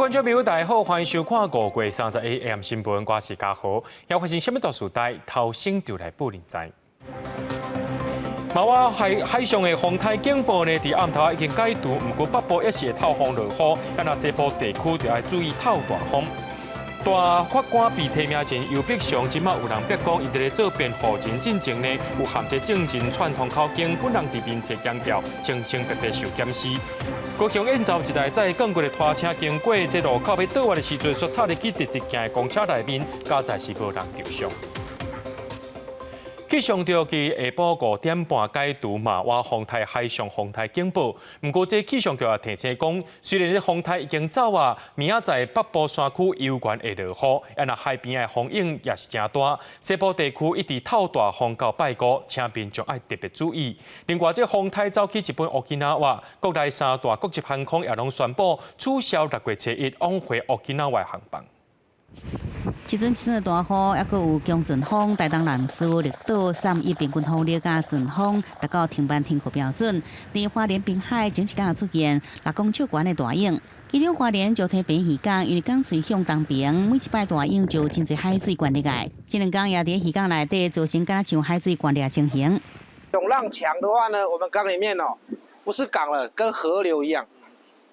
觀眾朋友，大家好，歡迎收看5月31 AM 新聞，我是嘉豪。要發生啥物大事代，頭先就來報您知。馬灣海海上的風颱警報呢，佇暗頭已經解除，毋過北部猶是會透風落雨，啊若西部地區就愛注意透大風。大法官被提名人游碧祥，這馬有人逼講，伊佇咧做辯護人進前呢，有含這證人串通口供，本人佇面前強調清清白白受檢視。高雄燕巢一台載鋼骨的拖車經過這路口欲倒彎的時陣，煞插入去直直行的公車內面，佳哉是無人受傷。氣象局佇下晡5點半解除馬灣風颱海上風颱警報，毋過這氣象局也提醒講，雖然這風颱已經走啊，明仔載北部山區猶原會落雨，啊若海邊的風湧也是誠大，西部地區一直透大風到拜五，請民眾愛特別注意。另外，這風颱走去日本沖繩，國內三大國際航空也攏宣布取消6月初一往回沖繩的航班。這陣這陣大雨，猶閣有強陣風，台東南勢綠島3一平均風力佮陣風達到停班停課標準。佇花蓮濱海前一工出現6公尺懸的大湧，其中花蓮石堤坪漁港因為港喙向東邊，每一擺大湧就有真濟海水灌入來。這兩工也佇漁港內底造成敢若像海水灌入情形。湧浪強的話呢，我們港裡面哦，不是港了，跟河流一樣。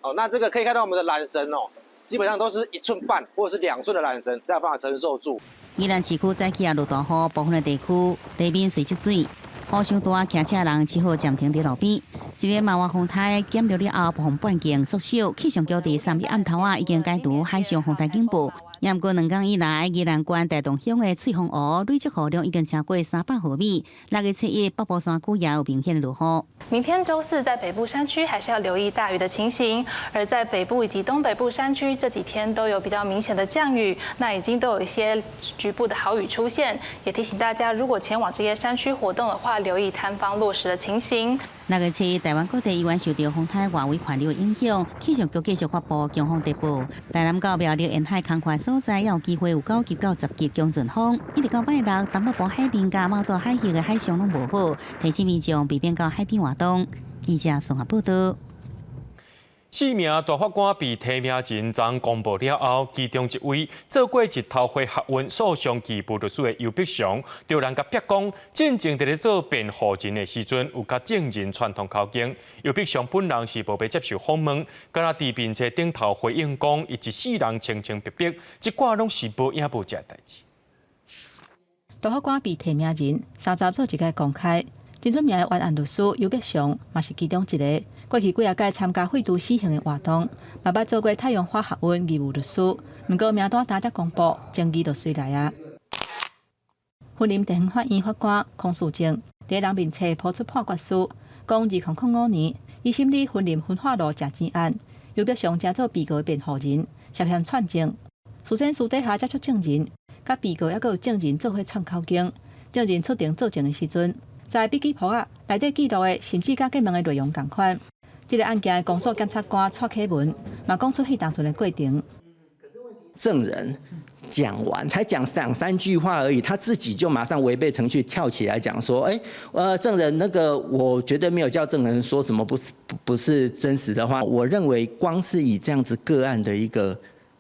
哦，那這個可以看到我們的纜繩哦。基本上都是1寸半或者是2寸的纜繩，才有辦法承受住。宜蘭市區早起也落大雨，部分的地區地面水積水，雨傷大，騎車人只好暫停佇路邊。雖然馬灣風颱減弱了後，暴風半徑縮小，氣象局佇3日暗頭仔已經解除海上風颱警報。毋過兩工以來，宜蘭縣大同鄉的翠峰湖累積雨量已經超過300毫米。6月初一，北部山區也有明顯的落雨。明天週四在北部山區還是要留意大雨的情形，而在北部以及東北部山區這幾天都有比較明顯的降雨，那已經都有一些局部的豪雨出現，也提醒大家如果前往這些山區活動的話，留意塌方落石的情形。6月初一，台灣各地依然受著風颱外圍環流影響，氣象局繼續發布強風特報。台南到苗栗沿海空曠所在，也有機會有9級到10級強陣風。一直到拜六，東北部海邊佮馬祖海域的海象攏無好，提醒民眾避免到海邊活動。記者綜合報道。四名大法官被提名人昨公布了後，其中一位做過日頭花學運訴訟義務律師的游碧祥，就人共逼講，進前佇咧做辯護人的時陣，有佮證人串通口供。游碧祥本人是無欲接受訪問，敢若佇面冊頂頭回應講，伊一世人清清白白，這寡攏是無影無跡的代誌。大法官被提名人三十做一個公開，真出名的冤案律師游碧祥嘛是其中一個。過去幾仔屆參加廢除死刑的活動，嘛捌做過太陽花學運義務律師。毋過名單今才公布，爭議就隨來啊。雲林地方法院法官孔樹正佇人面冊拋出判決書，講2005年伊審理雲林焚化爐食錢案，游碧祥正做被告的辯護人，涉嫌串證，事先私底下接觸證人，佮被告猶閣有證人做伙串口供，證人出庭作證的時陣，在筆記簿仔內底記錄的，甚至佮問的內容仝款。這個案件的公訴檢察官蔡啟文嘛講出彼當陣的過程。證人講完，才講兩三句話而已，他自己就馬上違背程序跳起來講說：“欸，證人那個我絕對沒有叫證人說什麼不是真實的話。”我認為光是以這樣子個案的一個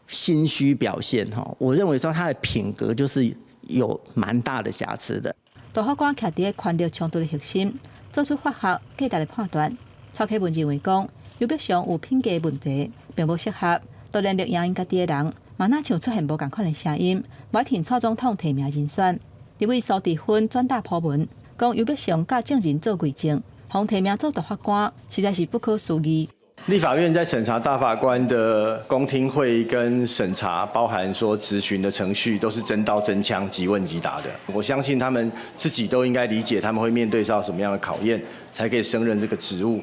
心虛表現，哈，我認為說他的品格就是有蠻大的瑕疵的。大法官徛佇個權力衝突的核心，做出法學價值的判斷。蔡啟文認為講，游碧祥有品格問題，並無適合，就連力贏𪜶家己的人，嘛若像出現無仝款的聲音，無一定蔡總統提名人選。立委蘇治芬轉達鋪文，講游碧祥佮證人做偽證，予提名做大法官，實在是不可思議。立法院在審查大法官的公聽會跟審查，包含說質詢的程序，都是真刀真槍、即問即答的。我相信他們自己都應該理解，他們會面對到什麼樣的考驗，才可以勝任這個職務。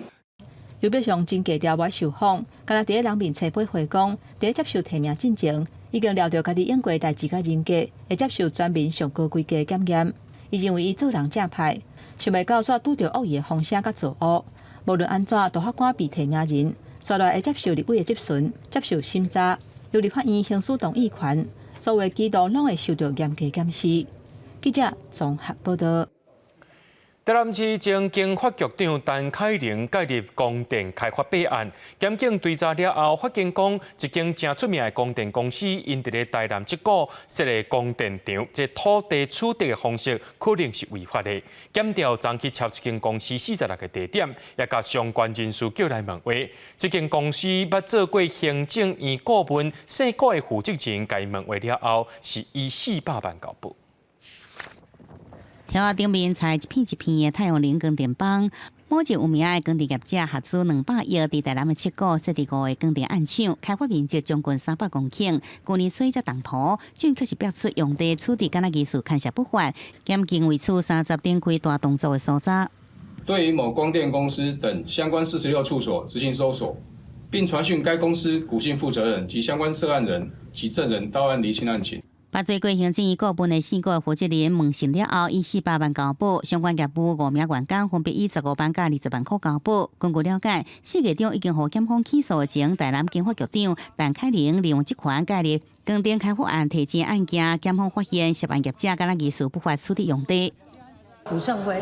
游碧祥真低調無受訪，敢若佇咧人面冊回講，佇咧接受提名進前，已經料著家己用過代誌佮人格，會接受全民上高規格檢驗。伊認為伊做人正派，想袂到煞拄著惡意的風聲佮造烏。無論按怎，大法官被提名人，煞來會接受立委的質詢，接受審查，由立法院行使動議權，所有記錄攏會受著嚴格檢視。記者綜合報道。台南市前經發局長陳凱琳介入光電開發弊案，檢警追查了後，發現講一間誠出名的光電公司，𪜶佇咧台南七股設立光電場，這土地取得的方式可能是違法的。檢調昨去抄一間公司46個地點，也共相關人士叫來問話。這間公司捌做過行政院顧問，姓顧的負責人共伊問話了後，是以400萬交保。柱仔頂面插一片一片的太陽能光電板，某一個有名的光電業者合資200億，佇台南的七股設置五個光電案場，開發面積將近300公頃。舊年水才動土，政府卻是爆出用地取得敢若疑似牽涉不法，檢警為此30展開大動作的搜查。對於某光電公司等相關46處所執行搜索，並傳訊該公司古姓負責人及相關涉案人及證人到案釐清案情。捌做過行政院顧問的姓顧負責人問訊了後，以400萬交保，相關業務五名員工分別以15萬佮20萬塊交保。根據了解，4月中已經予檢方起訴的前台南經發局長陳凱琳利用職權介入光電開發案提錢案件，檢方發現涉案業者敢若疑似不法取得用地。胡勝輝，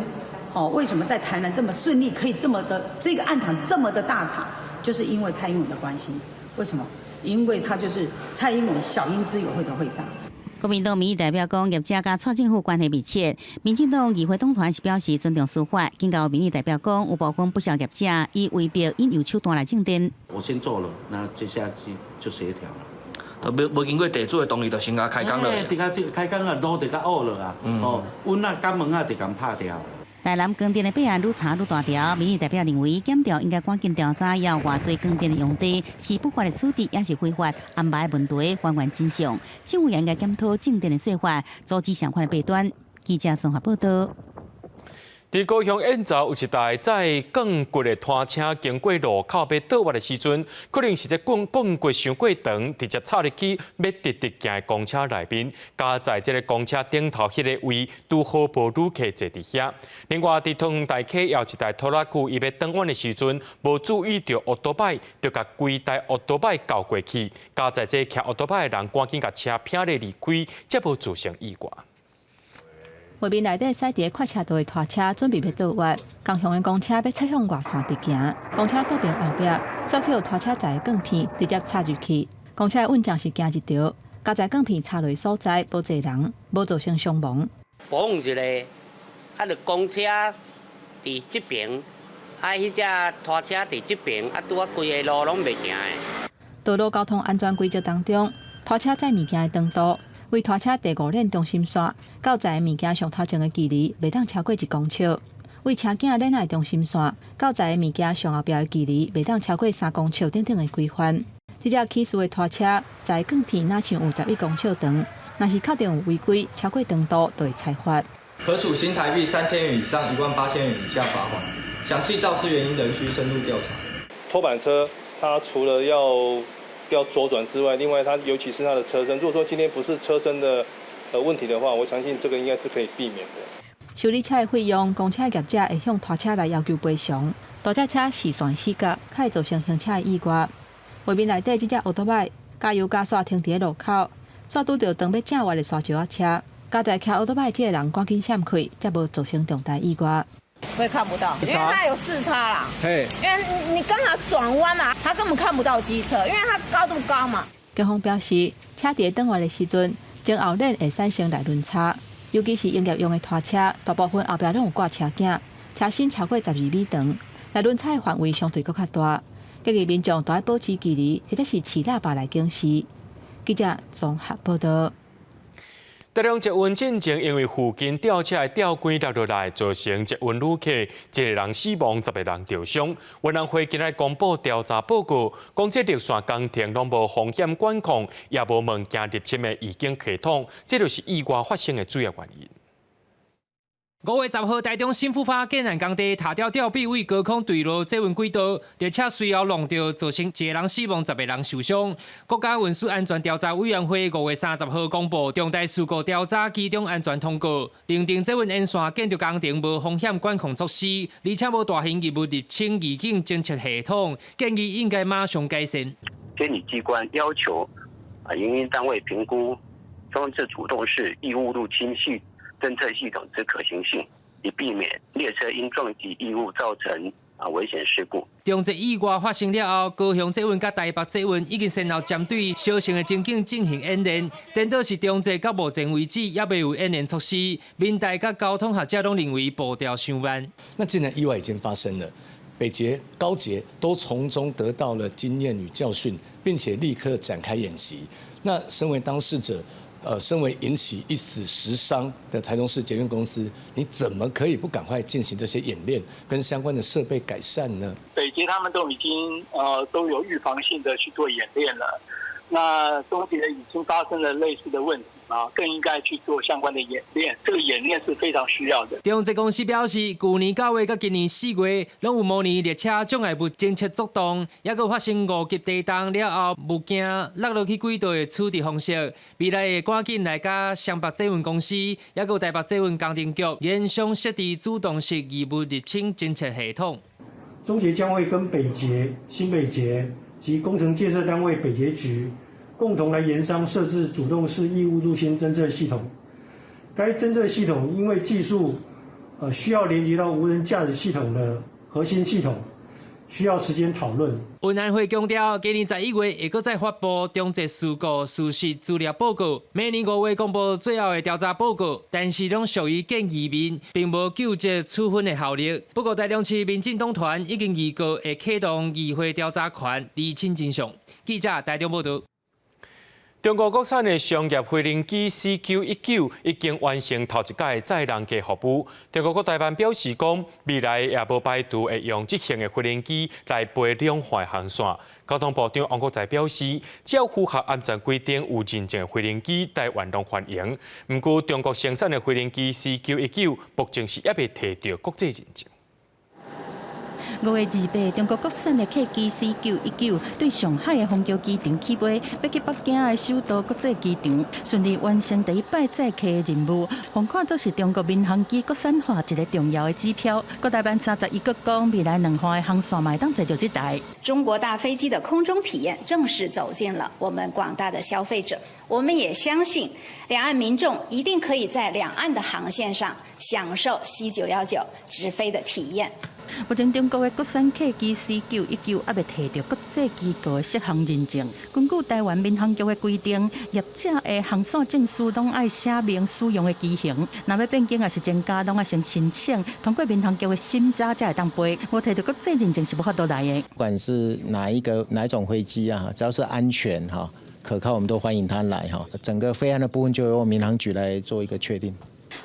哦，為什麼在台南這麼順利，可以這麼的這個案場這麼的大場，就是因為蔡英文的關係。為什麼？因為他就是蔡英文小英之友會的會長。國民黨民意代表講，業者佮蔡政府關係密切。民進黨議會黨團是表示尊重司法，警告民意代表講，有部分不肖業者以威逼引誘手段來競爭。我先做了，那接下去就協調了。無無經過地主的同意，就先共開工了。欸，開工啊，路就較烏了啊。哦，阮那港門仔就共拍掉。台南光電的弊案愈查愈大條，民意代表認為檢調應該趕緊調查，有偌濟光電的用地是不法的取得，抑是非法安排問題，還原真相。政府也應該檢討政電的做法，阻止相款的弊端。記者綜合報道。佇高雄燕巢有一台載鋼骨的拖車經過路口欲倒彎的時陣，可能是這鋼鋼骨傷過長，直接插入去欲直直行的公車內面，加在這個公車頂頭彼个位，拄好無旅客坐佇遐。另外，佇桃園大溪也有一台拖拉機，伊欲轉彎的時陣，無注意著歐多擺，就共規台歐多擺攪過去，加在這騎歐多擺的人趕緊共車拚咧離開，才無造成意外。畫面內底駛佇咧快車道的拖車準備欲倒彎，仝向的公車欲切向外線直行，公車倒爿後壁，煞去予拖車載的鋼片直接插入去，公車的運將是驚一著，佳哉鋼片插落所在無坐人，無造成傷亡。保一個，啊，著公車佇這爿，啊，彼隻拖車佇這爿，啊，拄仔規个路攏袂行的。道路交通安全規則當中，拖車載物件的長度，為拖車第五鏈中心線到載物件上頭前的距離，袂當超過1公尺；為車囝鏈仔的中心線到載物件上後壁的距離，袂當超過3公尺等等的規範。這隻起事的拖車載鋼片，若像有11公尺長，若是確定有違規超過長度，就會裁罰。可處新台幣3000元以上18,000元以下罰款。詳細肇事原因仍需深入調查。拖板車，它除了要左轉之外，另外它尤其是它的車身，如果說今天不是車身的問題的話，我相信這個應該是可以避免的。修理車的費用，公車業者會向拖車來要求賠償。大隻車視線死角，較會造成行車的意外。畫面內底這隻歐多擺加油加煞停佇咧路口，煞拄著當欲正彎的沙石仔車，佳哉騎歐多擺這个人趕緊閃開，才無造成重大意外。會看不到，因為它有視差啦。嘿，因為你剛好轉彎嘛，他根本看不到機車，因為它高度高嘛。警方表示，車佇咧轉彎的時陣，前後輪會產生內輪差，尤其是營業用的拖車，大部分後壁攏有掛車鏡，車身超過12米長，內輪差的範圍相對閣較大，建議民眾都愛保持距離，或者是持喇叭來警示。記者綜合報道。台中捷運進前因為附近吊車的吊軌落落來，造成捷運旅客一個人死亡，10個人著傷。運安會今日公布調查報告，講這綠線工程攏無風險管控，也無物件入侵的預警系統，這就是意外發生的主要原因。5月10號，台中新復發建案工地塔吊吊臂為高空墜落捷運軌道，列車隨後撞著，造成一個人死亡，10個人受傷。國家運輸安全調查委員會5月30號公布重大事故調查機動安全通告，認定捷運沿線建築工程無風險管控措施，而且無大型異物入侵預警偵測系統，建議應該馬上改善。監理機關要求啊，營運單位評估裝置主動式異物入侵系偵測系統之可行性。以避免列車因撞擊異物造成危險事故。中捷意外發生了後，高雄捷運佮台北捷運已經先後針對相像的情景進行演練。顛倒是中捷到目前為止猶未有演練措施，民代佮交通學者攏認為步調傷慢。那既然意外已經發生了，北捷、高捷都從中得到了經驗與教訓，並且立刻展開演習。那身為當事者，身為引起一死十傷的台中市捷運公司，你怎麼可以不趕快進行這些演練跟相關的設備改善呢？北捷他們都已經都有預防性的去做演練了，那中捷已經發生了類似的問題啊，更應該去做相關的演練。這個演練是非常需要的。中捷公司表示，舊年9月佮今年4月，攏有模擬列車障礙物偵測作動，猶閣發生5級地動了後，物件落落去軌道的處置方式。未來會趕緊來佮雙北捷運公司，猶閣台北捷運工程局研商設置主動式異物入侵偵測系統。中捷將會跟北捷、新北捷及工程建設單位北捷局共同來研商設置主動式異物入侵偵測系統。該偵測系統因為技術，需要連接到無人駕駛系統的核心系統，需要時間討論。運安會強調，今年11月會閣再發布中捷事故事實資料報告，明年5月公布最後的調查報告，但是攏屬於建議面，並無究責處分的效力。不過，台中市民進黨團已經預告會啟動議會調查權，釐清真相。記者台中報道。中國國產的商業飛行機 C919已經完成頭一擺載人客服務。中國國台辦表示講，未來也無排除會用這型的飛行機來飛兩岸航線。交通部長王國材表示，只要符合安全規定、有認證的飛行機，台灣攏歡迎。毋過，中國生產的飛行機 C919目前是猶未提著國際認證。 5月28，中國國產的客機 C919對上海的虹橋機場起飛，欲去北京的首都國際機場，順利完成第一擺載客的任務，予看做是中國民航機國產化一個重要的指標。國台辦31閣講，未來兩岸的航線嘛會當坐著這台。中國大飛機的空中體驗正式走進了我們廣大的消費者。我們也相信，兩岸民眾一定可以在兩岸的航線上享受 C919 直飛的體驗。目前中國的國產客機 C919猶未提著國際機構的適航認證。根據台灣民航局的規定，業者的航線證書攏愛寫明使用的機型，若欲變更抑是增加，攏愛先申請通過民航局的審查才會當飛。無提著國際認證是無法度來的。不管是哪一個哪一種飛機啊，只要是安全哈可靠，我們都歡迎他來哈。整個飛安的部分就由民航局來做一個確定。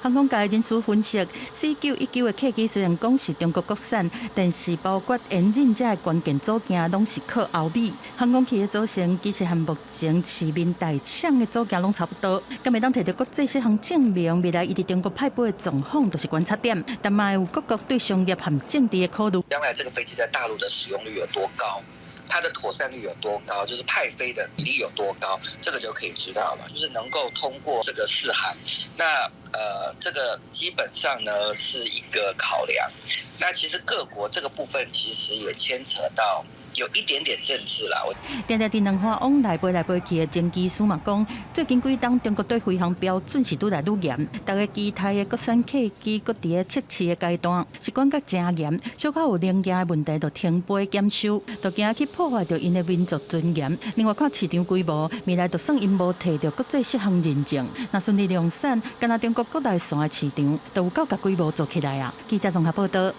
航空界人士分析，C919的客機雖然講是中國國產，但是包括引擎這个關鍵組件攏是靠歐美。航空器的組成其實和目前市面大廠的組件攏差不多。敢會當提著國際適航證明，未來伊佇中國派飛的狀況就是觀察點。但嘛會有各國對商業和政治的考慮。將來這個飛機在大陸的使用率有多高？它的妥善率有多高？就是派飛的比例有多高？這個就可以知道了。就是能夠通過這個適航，那這個基本上呢是一個考量。那其實各國這個部分其實也牽扯到有一點點政治啦。定定佇兩岸往來飛來飛去的前機師嘛講，最近幾冬中國對飛航標準是愈來愈嚴，逐个機台的國產客機閣佇咧測試的階段，是管甲誠嚴，小可有零件的問題就停飛檢修，就驚去破壞著𪜶的民族尊嚴。另外看市場規模，未來就算𪜶無提著國際適航認證，若順利量產，干焦中國國內線的市場，就有夠共規模做起來啊！記者綜合報道。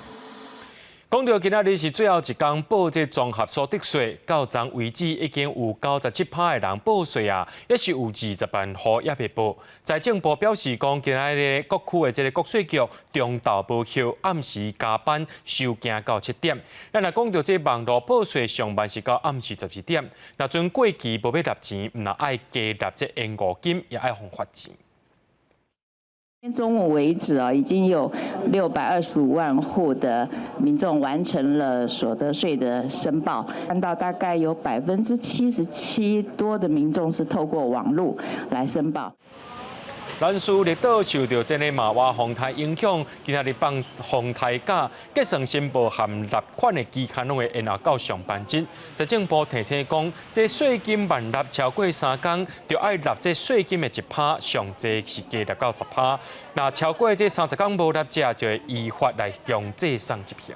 講著今仔日是最後一工報這綜合所得稅，到昨為止已經有97%的人報稅啊，抑是有20萬戶猶未報。財政部表示講，今仔日各區的這個國稅局中晝無歇，暗時加班收件到7點。咱若講著這網路報稅上慢是到暗時12點，若陣過期無欲納錢，毋但愛加納這延誤金，也愛予罰錢。今天中午為止啊，已經有625萬戶的民眾完成了所得稅的申報，看到大概有77%多的民眾是透過網路來申報。蘭嶼綠島受著這个瑪娃風颱影響，今仔日放風颱假，結算申報和納款的期限攏會延後到上班日。財政部提醒講，這稅金慢納超過3工，就愛納這稅金的1%，上濟是加納到10%。若超過這30工無納者，就會依法來強制送執行。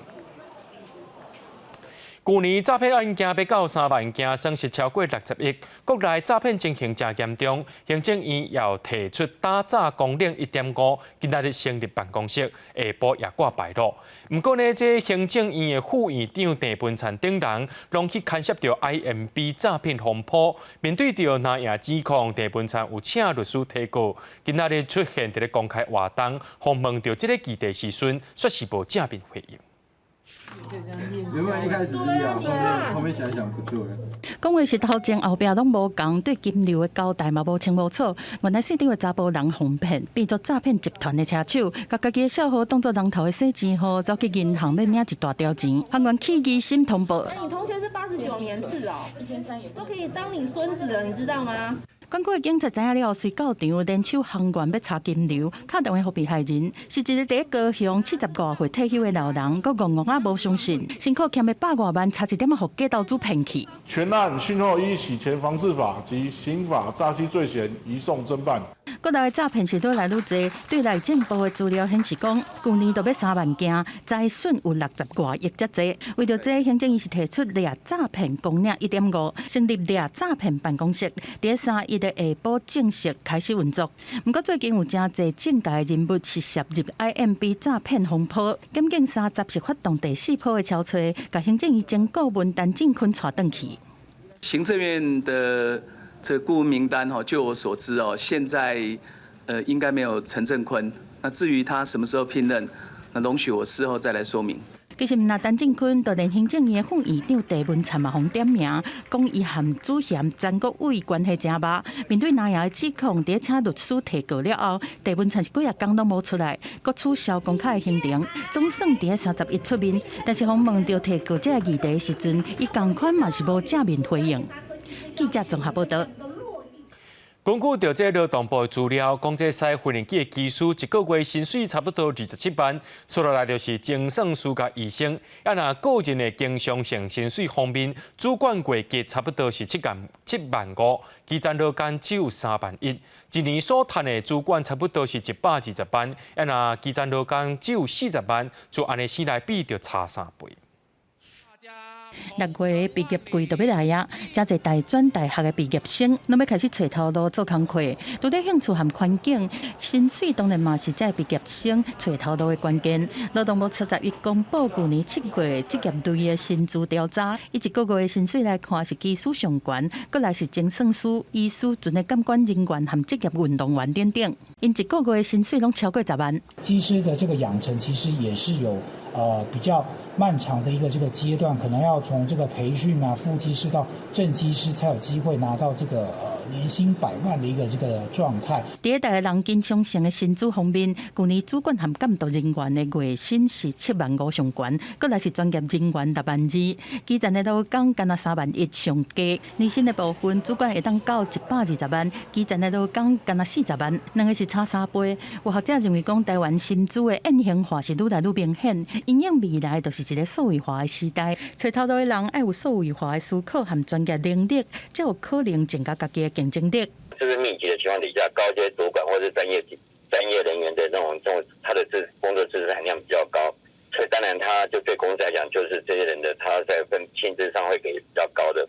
舊年詐騙案件欲到3萬件，損失超過60億。國內詐騙情形誠嚴重，行政院又提出打詐綱領1.5，今仔日成立辦公室，下晡也掛牌囉。毋過呢，這行政院的副院長鄭文燦等人，攏去牽涉著 IMB 詐騙風波。面對著藍營指控，鄭文燦有請律師提告。今仔日出現佇咧公開活動，訪問著這个議題時陣，煞是無正面回應。原本一開始是要，後面後面想想不對。講話是頭前後壁攏無仝，對金流的交代嘛無清無楚。原來市頂的查埔人予騙，變做詐騙集團的車手，共家己的帳號當做人頭的洗錢戶，走去銀行欲領一大條錢。行員起疑心通報。你同學是89年次哦，1300都可以當你孫子了，你知道嗎？管區的警察知影了後，隨到場聯手行員欲查金流，敲電話予被害人，是一个佇高雄70外歲退休的老人，閣戇戇仔無相信，辛苦儉的百外萬，差一點仔予假投資騙去。全案訊後依洗錢防治法及刑法詐欺罪嫌移送偵辦。國內詐騙是愈來愈濟，對內政部的資料顯示講，舊年都欲3萬件，財損有60外億遮濟。為著這，行政院是提出掠詐騙綱領1.5，成立掠詐騙辦公室，佇31的下晡正式開始運作。毋過最近有誠濟政界人物是涉入 IMB 詐騙風波，檢警三十是發動第四波的搜查，共行政院前顧問陳進坤帶轉去。行政院的這個顧問名單哈，就我所知哦，現在應該沒有陳振坤。那至於他什麼時候聘任，那容許我事後再來說明。其實毋但陳進坤，就連行政院的副院長鄭文燦嘛，予點名，講伊和主嫌詹國偉關係誠密。面對藍營的指控，佇請律師提告了後，鄭文燦是幾仔工攏無出來，閣取消公開的行程，總算佇31出面。但是訪問著提告這个議題的時陣，伊仝款嘛是無正面回應。記者綜合報導。根據著這勞動部的資料，講這駛飛行機的機師一個月薪水差不多27萬，接落來就是精算師佮醫生。啊，若個人的經常性薪水方面，主管月給差不多是7萬7萬5，基層勞工只有3萬1。一年所賺的主管差不多是120萬，啊，若基層勞工只有40萬，就按呢生來比就差3倍。6月畢業季就欲來啊！誠濟大專大學的畢業生，攏欲開始揣頭路做工課。除了興趣和環境，薪水當然嘛是這畢業生揣頭路的關鍵。勞動部31公布舊年7月職業類的薪資調查，以一個月的薪水來看，是機師上懸，閣來是精算師、醫師、船的監管人員和職業運動員等等，𪜶一個月的薪水攏超過10萬。機師的這個養成其實也是有比較漫長的一個這個階段，可能要從這個培訓啊、副機師到正機師，才有機會拿到這個年薪百萬的一個這個狀態。佇逐个人經常性的薪資方面，舊年主管和監督人員的月薪是7萬5上懸，閣來是專業人員6萬2，基層的勞工干焦3萬1上低。年薪的部分，主管會當到120萬，基層的勞工干焦40萬，兩个是差3倍。有學者認為講，台灣薪資的隱形化是愈來愈明顯，因應未來就是一个數位化的時代，揣頭路的人愛有數位化的思考和專業能力，才有可能增加家己的競爭力。就是密集的情況底下，高階主管或者專業人員的那種，他的工作知識含量比較高，所以當然他就對公司來講，就是這些人的他在分薪資上會給比較高的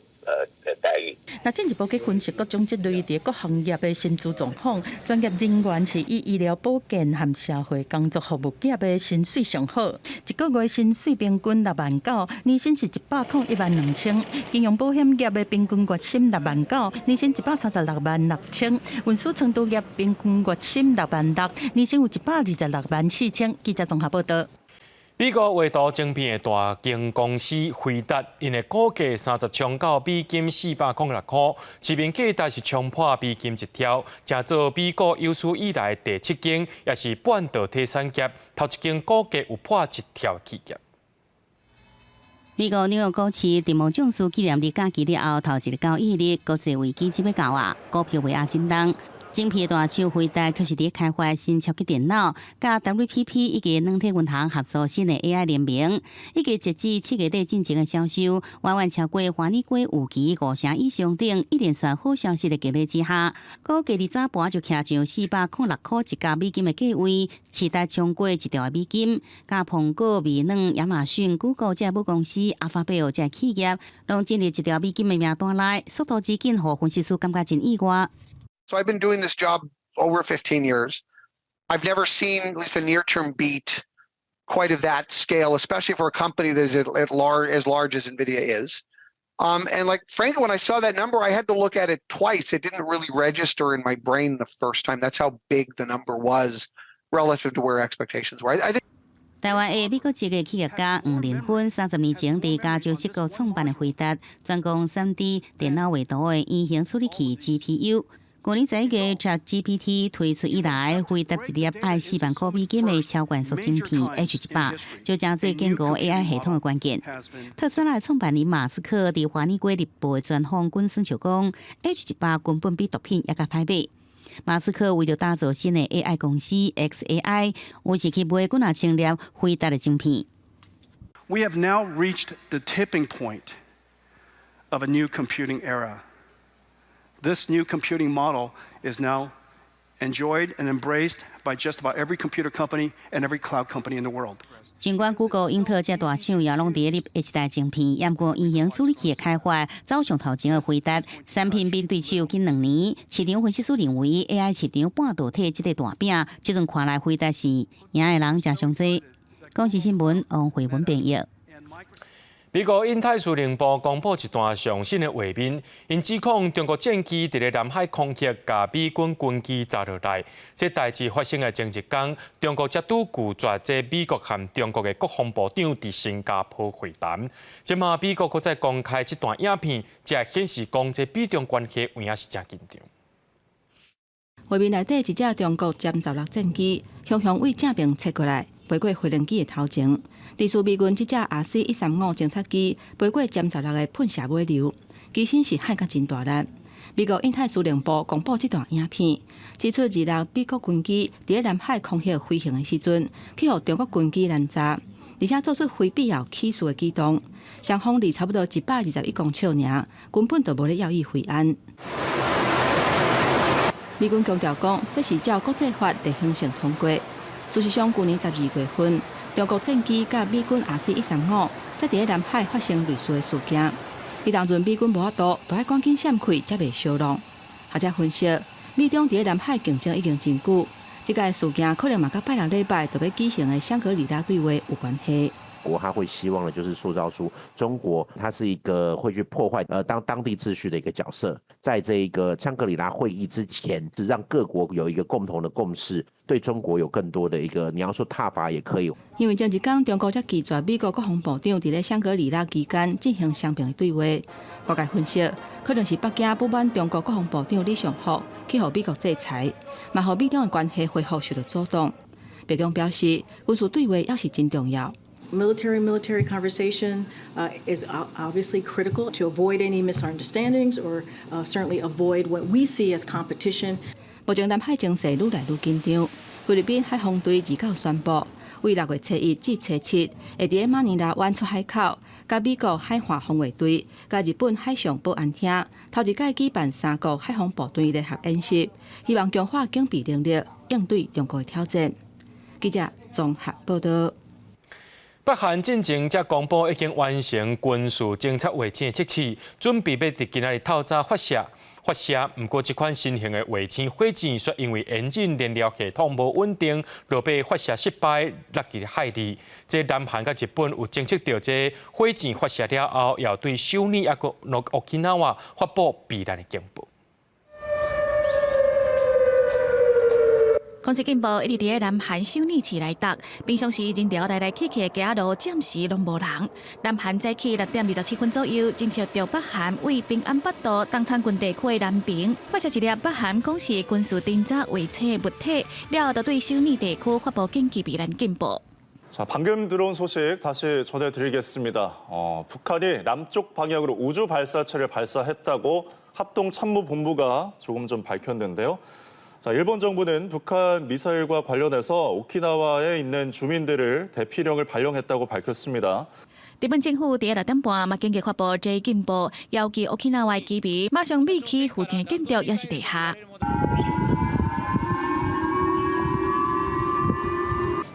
待遇。那進一步去分析各種職類佇各行業的薪資狀況，專業人員是以醫療保健和社會工作服務業的薪水上好，一個月薪水平均6萬9，年薪是101萬2千；金融保險業的平均月薪6萬9，年薪136萬6千；運輸倉儲業平均月薪6萬6，年薪有126萬4千。記者綜合報導。美國畫圖晶片的大間公司輝達，𪜶的股價30衝到406.06元，市面價值是衝破1美金一兆，成做美國有史以來第七間，也是半導體產業頭一間股價有破一兆企業。美國紐約股市佇毛將士紀念日假期了後，頭一个交易日，國際危機就欲到啊，股票尾壓震盪。晶片大廠輝達卻是佇開發新超級電腦，佮 WPP 以及軟體銀行合作新的 AI 聯盟，以及截至7月底進前的銷售，遠遠超過華爾街預期五成以上等一連串好消息的激勵之下，股價佇早盤就徛上406塊一角美金的價位，市值衝過1兆美金。佮蘋果、微軟、亞馬遜、Google 這母公司、阿法貝爾這企業，攏進入1兆美金的名單內，速度之緊，予分析師感覺真意外。 So I've been doing this job over 15 years. I've never seen at least a near-term beat quite of that scale, especially for a company that is as large as NVIDIA is. And like, frankly, when I saw that number, I had to look at it twice. It didn't really register in my brain the first time. That's how big the number was relative to where expectations were. I think 台灣的美國籍的企業家黃仁勳，30年前佇加州矽谷創辦的輝達，專攻3D 電腦畫圖的圓形處理器 GPU。去年11月，ChatGPT 推出以來，輝達一粒愛4萬塊美金的超高速晶片 H100，就成做建構 AI 系統的關鍵。特斯拉創辦人馬斯克佇華爾街日報的專訪滾算就講，H100根本比毒品猶較歹買。馬斯克為著打造新的 AI 公司 xAI，有時去買幾若千粒輝達的晶片。 We have now reached the tipping point of a new computing era. This new computing model is now enjoyed and embraced by just about every computer company and every cloud company in the world. 儘管 Google、英特爾這大廠也攏佇咧下一代晶片，毋過圓形處理器的開發走上頭前的輝達，產品面對手近2年，市場分析師認為 AI 市場半導體這個大餅，這陣看來輝達是贏的人誠上濟。公視新聞王慧文編譯。美國印太司令部公布一段上新的畫面，𪜶指控中國戰機佇咧南海空域共美軍軍機砸落來。這代誌發生的前一工，中國才拄拒絕這美國和中國的國防部長佇新加坡會談。這馬美國閣再公開這段影片，才顯示講這美中關係有影是誠緊張。畫面內底一隻中國殲十六戰機，雄雄對正爿切過來，飛過飛行機的頭前。佇處美軍這隻 RC-135偵察機飛過殲十六的噴射尾流，機身是撼甲真大力。美國印太司令部公布這段影片，指出26美國軍機佇咧南海空域飛行的時陣，去予中國軍機攔查，而且做出非必要起事的舉動。雙方離差不多121公尺爾，根本就無咧要意維安。美軍強調講，這是照國際法例行性通過。事實上，去年12月份，中國戰機佮美軍 RC-135才佇咧南海發生類似的事件。彼當陣美軍無法度，都愛趕緊閃開，才袂相挵。學者分析，美中佇咧南海競爭已經真久，這個事件可能嘛佮拜六禮拜就欲舉行的香格里拉對話有關係。國他會希望的，就是塑造出中國，它是一個會去破壞當地秩序的一個角色。在這一個香格里拉會議之前，是讓各國有一個共同的共識，對中國有更多的一個，你要說撻伐也可以。因為前一工中國才拒絕美國國防部長佇咧香格里拉期間進行雙邊的對話。外界分析，可能是北京不滿中國國防部長李尚福去予美國制裁，嘛予美中的關係恢復受到阻擋。白宮表示，軍事對話猶是真重要。 Military military conversation is obviously critical to avoid any misunderstandings or certainly avoid what we see as competition. 目前南海情勢愈來愈緊張，菲律賓海防隊29宣布，為6月初一至初七，會佇咧馬尼拉灣出海口，佮美國海岸防衛隊、佮日本海上保安廳頭一擺舉辦三國海防部隊聯合演習，希望強化警備能力，應對中國的挑戰。記者綜合報道。北韓進前才公布已經完成軍事偵察衛星的測試，準備欲佇今仔日透早發射。發射，毋過這款新型的衛星火箭，卻因為引擎燃料系統無穩定，落尾發射失敗，落佇海裡。這南韓佮日本有偵測著這火箭發射了後，也對首爾抑閣沖繩發布避難的警報。空襲警報一直佇咧南韓首爾市內觸，平常時人潮來來去去的街路暫時攏無人。南韓早起6點27分左右，偵測著北韓對平安北道東倉郡地區的南爿發射一粒北韓講是軍事偵察衛星的物體，了後就對首爾地區發布緊急避難警報。 자, 방금 들어온 소식 다시 전해드리겠습니다. 북한이 남쪽 방향으로 우주 발사체를 발사했다고 합동참모본부가 조금 전 밝혔는데요. 자, 일본 정부는 북한 미사일과 관련해서 오키나와에 있는 주민들을 대피령을 발령했다고 밝혔습니다. 日本政府佇6點半嘛緊急發布這警報，要求沖繩的居民馬上避開附近建築，抑是地下。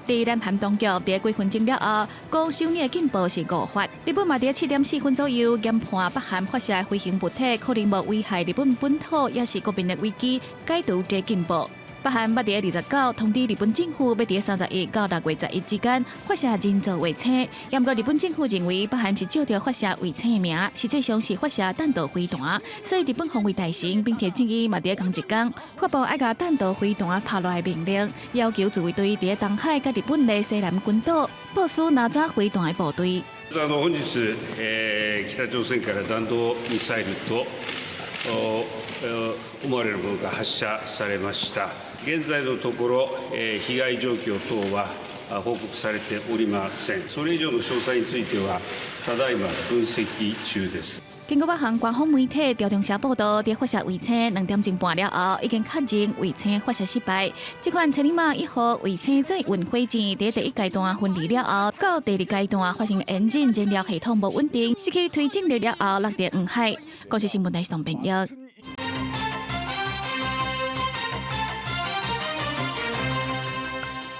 佇南韓當局佇幾分鐘了後，講首爾的警報是誤發。日本嘛佇7點4分左右研判北韓發射的飛行物體可能無危害日本本土，抑是國民的危機，解除這警報。北韓捌佇29通知日本政府，欲佇31到6月11之間發射人造衛星。毋過日本政府認為北韓是借著發射衛星的名，實際上是發射彈道飛彈，所以日本防衛大臣濱田正一嘛佇同一工發布愛共彈道飛彈拍落的命令，要求自衛隊佇東海佮日本的西南群島部署拿炸飛彈的部隊。本日、北朝鮮から弾道ミサイルと思われるものが発射されました。現在のところ、被害状況等は報告されておりません。それ以上の詳細については、ただいま分析中です。根據北韓官方媒體朝中社報道，佇發射衛星2點鐘半了後，已經確認衛星發射失敗。這款千里馬一號衛星載運火箭佇第一階段分離了後，到第二階段發生引擎燃料系統無穩定，失去推進力了後落佇黃海。公視新聞台是董編譯。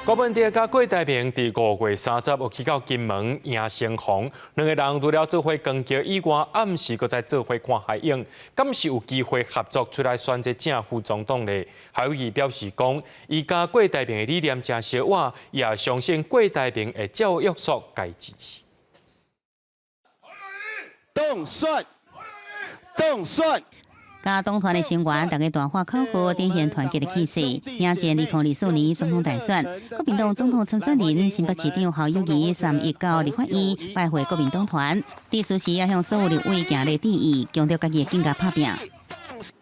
郭文哲佮郭台銘佇5月30有去到金門迎新房，兩个人除了做伙扛轎以外，暗時閣再做伙看海湧，敢是有機會合作出來選這正副總統咧？侯友宜表示講，伊佮郭台銘的理念誠相倚，也相信郭台銘會照約束共支持。當選，當選。佮黨團的成員，逐家大喊口號，展現團結的氣勢。迎戰2024年總統大選，國民黨總統參選人新北市長侯友宜31到立法院拜會國民黨團，致辭時也向所有立委行禮致意，強調家己會更加拍拚。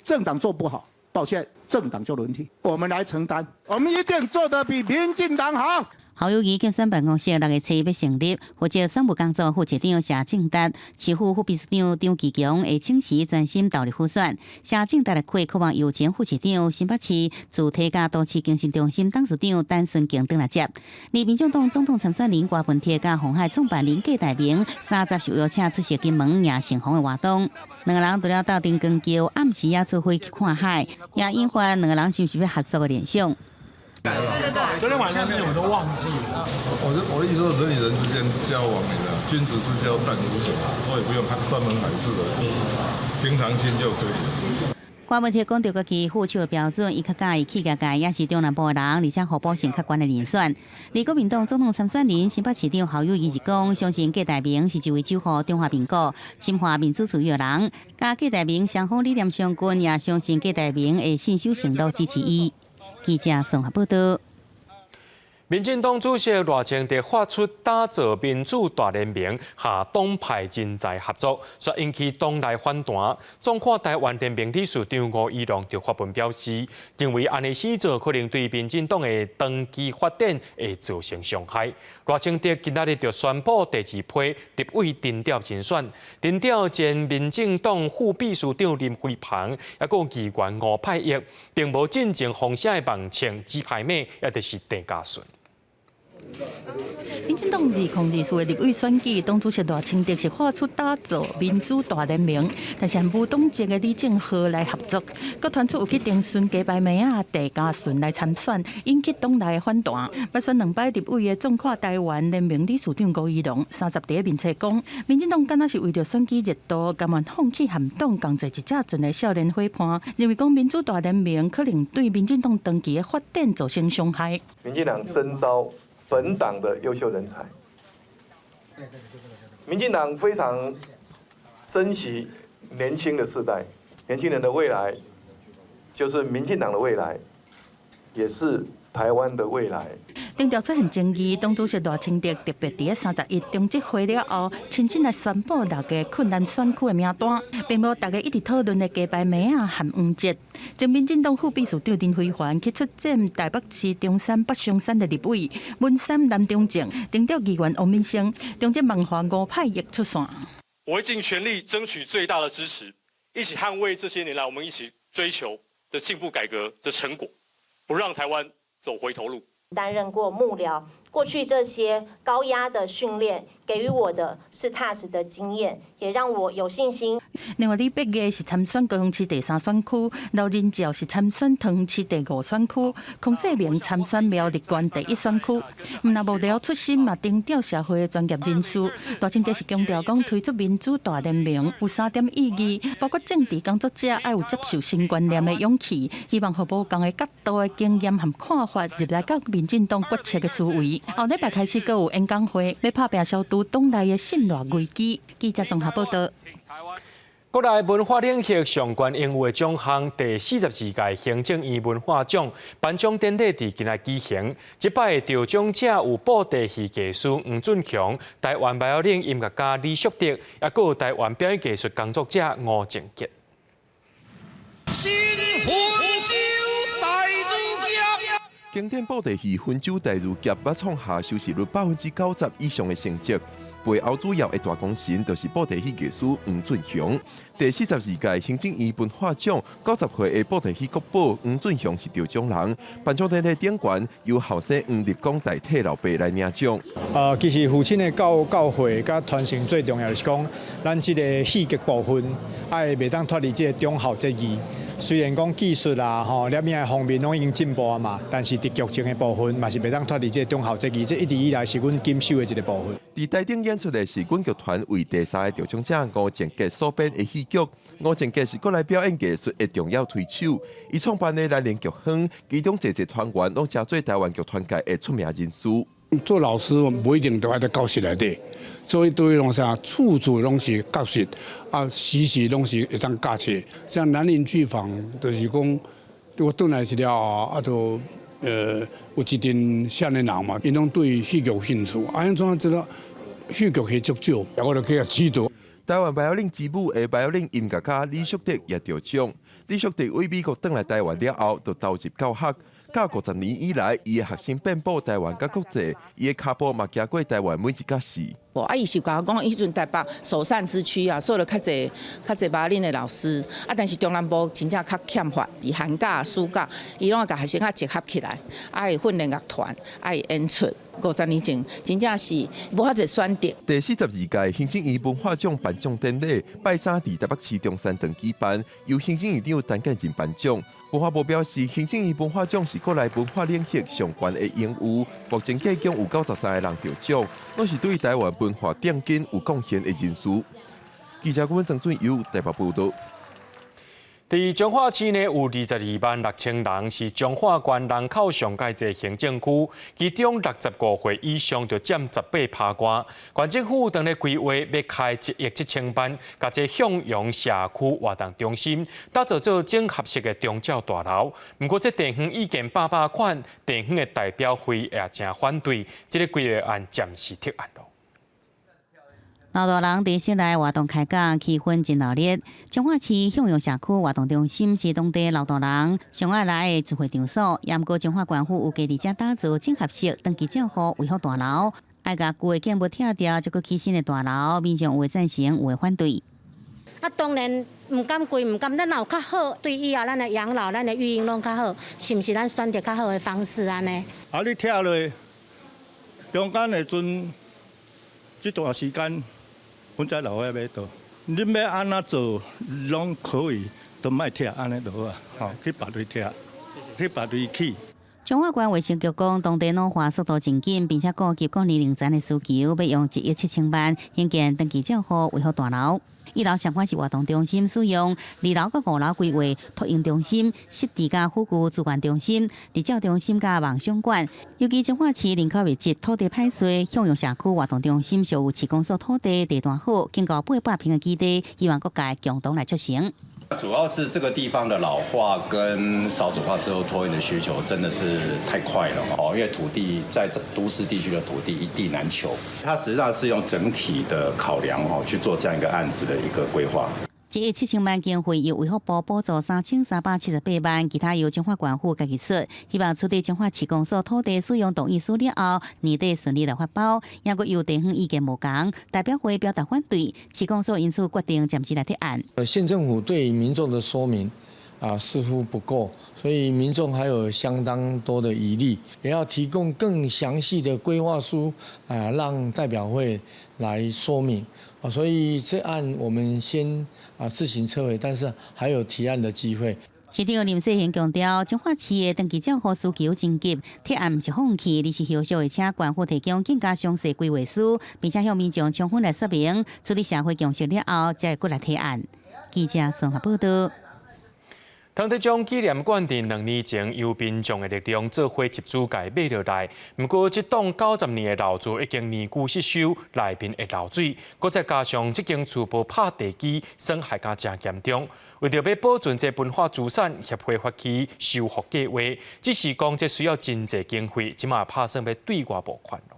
政黨做不好，抱歉，政黨就輪替，我們來承擔，我們一定做得比民進黨好。侯友宜競選辦公室6月7欲成立，負責選務工作副市長謝正達、市府副秘書長張其強會請辭專心投入輔選。謝正達的開，渴望由前副市長新北市主體佮都市更新中心董事長陳順強轉來接。而民進黨總統參選人郭文鐵佮鴻海創辦人郭台銘30受邀請出席金門迎新房的活動，兩个人除了鬥陣扛轎，暗時也做伙去看海，也引發兩个人是毋是欲合作的聯想。昨天晚上事情我都忘記了。我的意思說，人與人之間交往，你知道，君子之交淡如水，我也不用山盟海誓的，平常心就可以了。郭文鐵講著家己副手的標準，伊較佮意企業界，也是中南部的人，而且互補性較懸的人選。而國民黨總統參選人新北市長侯友宜是講，相信郭台銘是一位守護中華民國、深化民主自由的人，佮郭台銘雙方理念相近，也相信郭台銘會信守承諾支持伊。記者綜合報道。民進黨主席賴清德發出打造民主大聯盟，下黨派人才合作，煞引起黨內反彈。縱跨台灣聯盟理事長吳怡農就發文表示，認為按呢死做可能對民進黨的長期發展會造成傷害。賴清德今仔日就宣布第二批立委徵調人選，徵調前民進黨副秘書長林飛帆，抑閣議員吳派益，並無進前風聲的網稱雞排妹，抑就是鄭家純。民進黨2024的立委選舉，黨主席賴清德是發出打造民主大聯盟，但是無黨籍的李正皓來合作，閣傳出有去徵詢雞排妹仔鄭家純來參選，引起黨內反彈。捌選兩擺立委的縱跨台灣聯盟理事長吳怡農30佇面冊講，民進黨敢若是為著選舉熱度，甘願放棄和黨仝坐一隻船的少年伙伴，認為講民主大聯盟可能對民進黨長期的發展造成傷害。民進黨徵召本黨的優秀人才，民進黨非常珍惜年輕的世代，年輕人的未來就是民進黨的未來，也是台灣的未來。定調出現爭議，黨主席賴清德特別佇31中執會了後，親身來宣布六个困難選區的名單，並無大家一直討論的雞排妹仔和黃捷。前民進黨副秘書長林飛帆去出戰台北市中山北松山的立委，文山藍中正，頂調議員王敏生，中正萬華吳派亦出線。我會盡全力爭取最大的支持，一起捍衛這些年來我們一起追求的進步改革的成果。不讓台灣走回頭路。擔任過幕僚，過去這些高壓的訓練，給予我的是踏實的經驗，也讓我有信心。另外，李碧月是參選高雄市第三選區，劉仁照是參選桃園市第五選區，孔世明參選苗栗縣第一選區。毋但幕僚出身嘛，徵調社會的專業人士。賴清德是強調講，推出民主大聯盟有三點意義，包括政治工作者愛有接受新觀念的勇氣，希望予無仝的角度的經驗和看法入來到民進黨決策的思維。後禮拜開始，閣有演講會，欲拍拚消除黨內的信賴危機。記者綜合報道。國內文化領域上懸榮譽獎項第42屆行政院文化獎頒獎典禮佇今仔舉行。這擺的得獎者有布袋戲藝師黃俊雄、台灣峇仔領音樂家李淑德，抑閣有台灣表演藝術工作者吳靜吉。新豐州大如劫。經典布袋戲《雲州大如劫》捌創下收視率90%以上的成績。背後主要的大功臣就是布袋戲藝師黃俊雄。第42屆行政院文化獎90歲的布袋戲國寶黃俊雄是得獎人。頒獎典禮頂懸由後生黃立光代替老爸來領獎。其實父親的教誨佮傳承最重要就是講，咱這个戲劇部分愛袂當脫離這个忠孝節義。雖然講技術啦、吼，攝影的方面攏已經進步啊嘛，但是佇劇情的部分嘛是袂當脫離這个忠孝節義，這一直以來是阮謹守的一个部分。佇台頂演出的是阮劇團為第三个得獎者吳靜吉所編的戲劇。吳靜吉是國內表演藝術的重要推手，伊創辦的蘭陵劇坊，其中濟濟團員攏成做台灣劇團界的出名人士。做老師無一定都愛佇教室內底，所以對攏啥處處攏是教室，啊時時攏是會當教冊。像蘭陵劇坊，就是講我轉來一了後，啊，就有一陣少年人嘛，𪜶攏對戲劇有興趣，啊，按怎知道戲劇戲足少，我就去共指導。台灣峇仔領之母的峇仔領音樂家李淑德也得獎。李淑德為美國轉來台灣了後，就投入教學。教50年以來，伊的學生遍佈台灣佮國際，伊的跤步嘛行過台灣每一个市。啊，伊是共我講，彼陣台北首善之區啊，收了較濟較濟峇仔領的老師，啊，但是中南部真正較欠乏，佇寒假、暑假，伊攏會共學生仔集合起來，啊，會訓練樂團，啊，會演出。50年前，真正是無遐濟選擇。第42屆行政院文化獎頒獎典禮，拜三佇台北市中山堂舉辦，由行政院長陳建仁頒獎。文化部表示，行政院文化獎是國內文化領域上懸的榮譽，目前計共有93个人得獎，攏是對台灣文化奠基有貢獻的人士。記者顧問曾俊友台北報道。佇彰化市呢，有22萬6千人是彰化縣人口上蓋濟行政區，其中65歲以上就佔18%外。縣政府當咧規劃欲開1億7千萬，共這向陽社區活動中心打造做整合式的長照大樓。毋過這地方意見百百款，地方的代表會也誠反對，這个規劃案暫時撤案囉。老大人佇室內活動開講，氣氛真熱鬧。彰化市向陽社區活動中心是當地老大人上愛來的聚會場所，也毋過彰化縣府有計佇遮打造整合式長期照護維護大樓，愛共舊的建物拆掉，再閣起新的大樓，民眾有的贊成，有的反對。啊，當然毋敢貴，毋敢，咱若有較好，對以後咱的養老、咱的育嬰攏較好，是毋是咱選擇較好的方式按呢？啊，你拆落中間的陣，這段時間。阮遮老歲欲倒，恁欲按怎做攏可以，都莫拆按呢就好啊，吼，去別位拆，去別位起。彰化縣衛生局講，當地老化速度真緊，並且顧及各年齡層的需求，欲用1億7千萬興建長期照護維護大樓。一樓相關是活動中心使用，二樓佮五樓規劃托嬰中心、失智佮輔具資源中心、日照中心佮夢想館。尤其彰化市人口密集，土地歹勢，向陽社區活動中心屬有市公所土地地段好，經過800坪的基地，希望各界共同來促成。主要是這個地方的老化跟少子化之後托嬰的需求真的是太快了哦，因為土地在都市地區的土地一地難求，它實際上是用整體的考量哦去做這樣一個案子的一個規劃。 1億7千萬經費由衛福部補助3378萬，其他由彰化縣府家己出。希望取得彰化市公所土地使用同意書了後，年底順利來發包。也閣有地方意見無仝，代表會表達反對，市公所因此決定暫時來撤案。縣政府對民眾的說明啊，似乎不夠，所以民眾還有相當多的疑慮，也要提供更詳細的規劃書啊，讓代表會來說明。啊，所以這案我們先啊自行撤回，但是還有提案的機會。市長林世賢強調，彰化市的長期照護需求真急，提案毋是放棄，而是後續會請縣府提供更加詳細規劃書，並且向民眾充分來說明，取得社會共識了後，才會閣來提案。記者綜合報道。湯德章紀念館佇2年前由民眾的力量做伙集資共買落來，毋過這棟90年的老厝已經年久失修，內面會漏水，閣再加上這間厝無拍地基，損害甲誠嚴重。為著欲保存這文化資產，協會發起修復計劃，只是講這需要真濟經費，這馬拍算欲對外募款囉。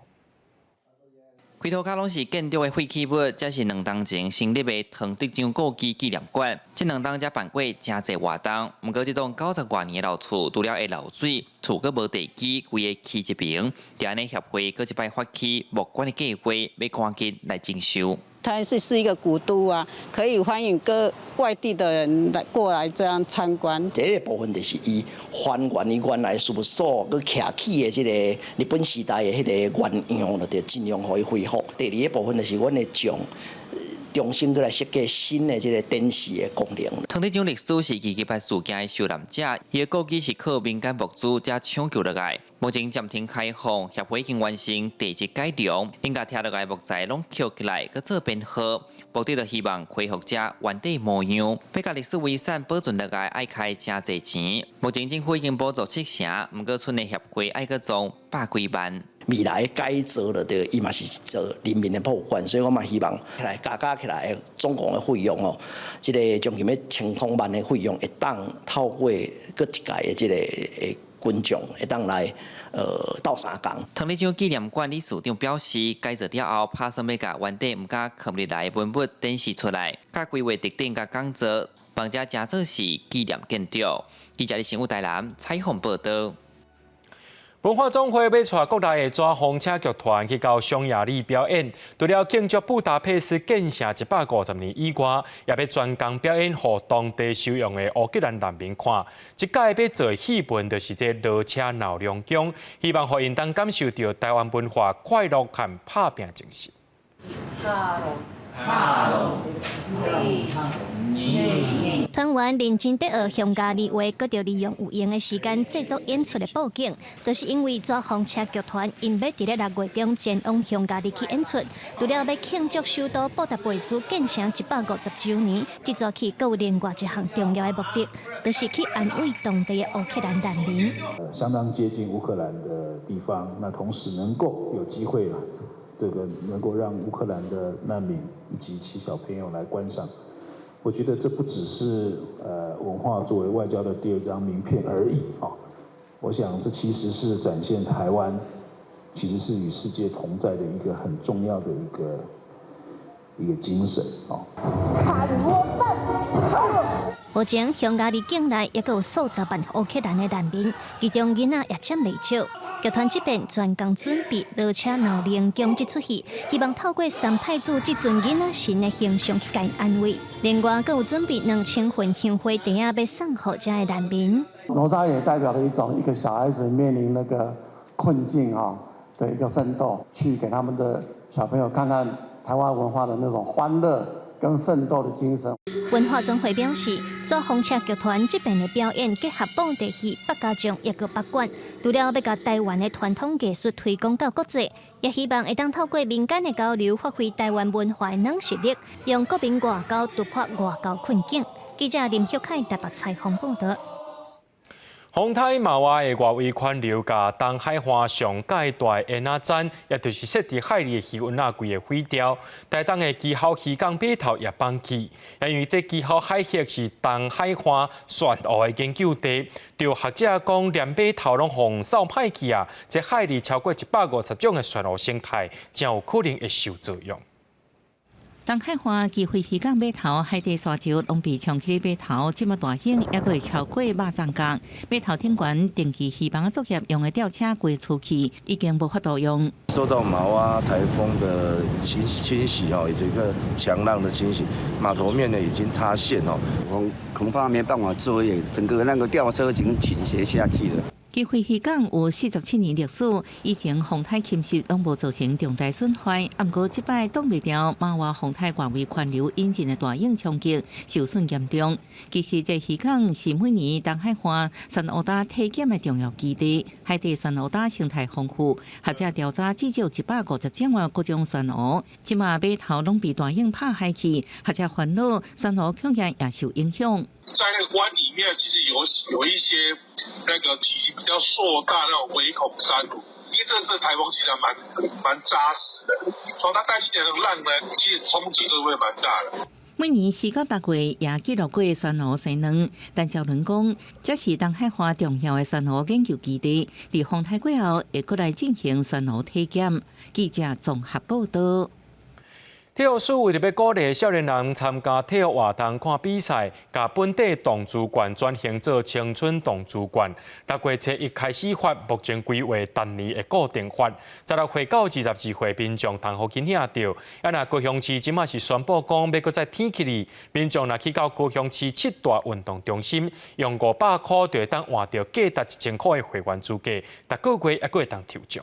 規塗跤攏是建築的廢棄物，這是2冬前成立的湯德章故居紀念館。這2冬才辦過誠濟活動，毋過這棟90外年的老厝，除了會漏水，厝閣無地基，規个起一爿。就按呢協會閣這擺發起募款的計劃，欲趕緊來整修。它是一個古都啊，可以歡迎各外地的人來過來這樣參觀。第一個部分就是伊還原伊原來事務所閣徛起的這個日本時代的彼個原樣，就盡量予伊恢復。第二個部分就是阮會將重新閣來設計新的這個展示的功能。湯德章歷史是二二八事件的受難者，伊的故居是靠民間募資才搶救落來。目前暫停開放，協會已經完成地質改良，𪜶共拆落來的木材攏抾起來，閣做編號，目的就希望恢復這原底模樣。欲共歷史遺產保存落來，愛開誠濟錢。目前政府已經補助七成，毋過賰的協會愛閣募百幾萬。未來改造了，對，伊嘛是做人民的博物館，所以我嘛希望來加加起來總共的費用哦，這個將近欲千空萬的費用，會當透過閣一屆的這個群眾會當來鬥相共。湯德章紀念館理事長表示，改造了後，拍算欲共原底毋敢囥入來的文物展示出來，佮規劃特展佮講座，幫遮成做是紀念建築。記者李新武台南採訪報導。文化總會欲帶國內的紙風車劇團去到匈牙利表演，除了慶祝布達佩斯建城150年以外，也欲專工表演予當地收容的烏克蘭難民看。這擺欲做的戲份就是這騾車鬧龍宮，希望予𪜶會當感受著台灣文化快樂和拍拚精神。團員認真佇學匈牙利話，閣著利用有閒的時間製作演出的布景，就是因為紙風車劇團𪜶欲佇咧6月中前往匈牙利去演出，除了欲慶祝首都布達佩斯建成150週年，這逝去閣有另外一項重要的目的，就是去安慰當地的烏克蘭難民。相當接近烏克蘭的地方，那同時能夠有機會，這個能夠讓烏克蘭的難民以及其小朋友來觀賞。我覺得這不只是文化作為外交的第二張名片而已啊！我想這其實是展現台灣其實是與世界同在的一個很重要的一個精神啊！目前匈牙利境內猶閣有數十萬烏克蘭的難民，其中囡仔也佔袂少。劇團這邊專工準備騾車鬧靈宮這齣戲，希望透過三太子這尊囡仔神的形象去共安慰。另外，閣有準備2000份香花袋仔，欲送予遮的難民。哪吒也代表了一種一個小孩子面臨那個困境啊的一個奮鬥，去給他們的小朋友看看台灣文化的那種歡樂跟奮鬥的精神。文化總會表示，紙風車劇團這擺的表演結合布袋戲、百家將，抑閣北管，除了欲共台灣的傳統藝術推廣到國際，也希望會當透過民間的交流，發揮台灣文化的軟實力，用國民外交突破外交困境。記者林旭凱台北採訪報導。風颱瑪娃的外圍環流，共東海岸上蓋大的煙仔棧，也就是設佇海裡的魚塭仔規个毀掉。台東的基筱漁港碼頭也放棄，因為這基筱海域是東海岸旋鰡的研究地。著學者講，連碼頭攏予掃歹去啊！這海裡超過150種的旋鰡生態，誠有可能會受作用。東海岸基匯漁港碼頭海底沙石攏被沖去碼頭，這麼大型，猶閣會超過肉粽角。碼頭頂懸定期漁網作業用的吊車規出去，已經無法度用。受到瑪娃颱風的侵襲哦，以及一個強浪的侵襲，碼頭面呢已經塌陷哦，恐怕沒辦法作業，整個那個吊車已經傾斜下去了。基匯漁港有47年歷史，以前風颱侵襲攏無造成重大損壞，毋過這擺擋袂牢瑪娃風颱外圍環流引進的大湧衝擊，受損嚴重。其實這漁港是每年東海岸珊瑚礁體檢的重要基地，海底珊瑚礁生態豐富，學者調查至少150種的各種珊瑚。這馬碼頭攏被大湧拍海去，學者煩惱珊瑚恐驚也受影響。在那個灣裡面，其實有一些那個體型比較碩大那種微孔珊瑚，因為這次颱風其實蠻紮實的，從它帶進來的浪呢，其實衝擊都會蠻大的。每年4到6月也記錄過珊瑚生卵，但趙倫講，這是東海岸重要的珊瑚研究基地，佇風颱過後會閣來進行珊瑚體檢。記者綜合報道。體育署為著欲鼓勵少年人參加體育活動、看比賽，共本地動資券轉型做青春動資券。6月初一開始發，目前規劃逐年會固定發。16歲到22歲民眾通予去領著。啊，若高雄市這馬是宣布講欲閣再挺起來，民眾若去到高雄市七大運動中心，用500箍就會當換著價值1000箍的會員資格，逐個月猶閣會當抽獎。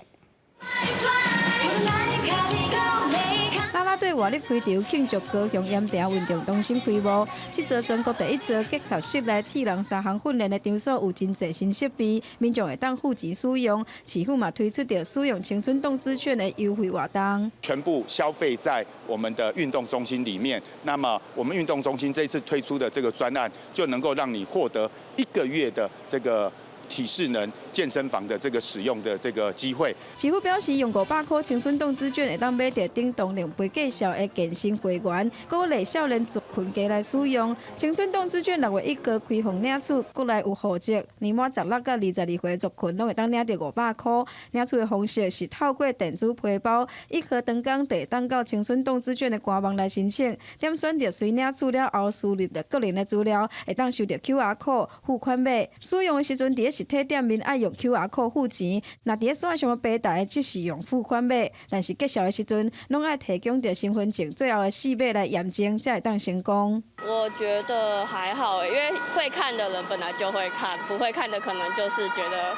啦啦隊活力開場慶祝高雄鹽埕運動中心開幕。這座全國第一座結合室內體能三項訓練的場所，有真濟新設備，民眾會當付錢使用。市府嘛推出著使用青春動資券的優惠活動。全部消費在我們的運動中心裡面。那麼我們運動中心這次推出的這個專案，就能夠讓你獲得一個月的這個體適能健身房的這個使用的這個機會。市府表示，用500箍青春動資券會當買著頂動兩倍價數的健身會員，鼓勵少年族群加來使用。青春動資券6月1號開放領取，國內有戶籍年滿16到22歲族群，攏會當領著500箍。領取的方式是透過電子皮包，1號當工就會當到青春動資券的官網來申請。點選著隨領取了後，輸入著個人的資料，會當收著 QR code 付款碼。使用的時陣，佇咧實體店面愛用 QR code 付錢，若佇咧線上的平台則是用付款碼。但是結數的時陣，攏愛提供著身份證最後的四碼來驗證，才會當成功。我覺得還好，因為會看的人本來就會看，不會看的可能就是覺得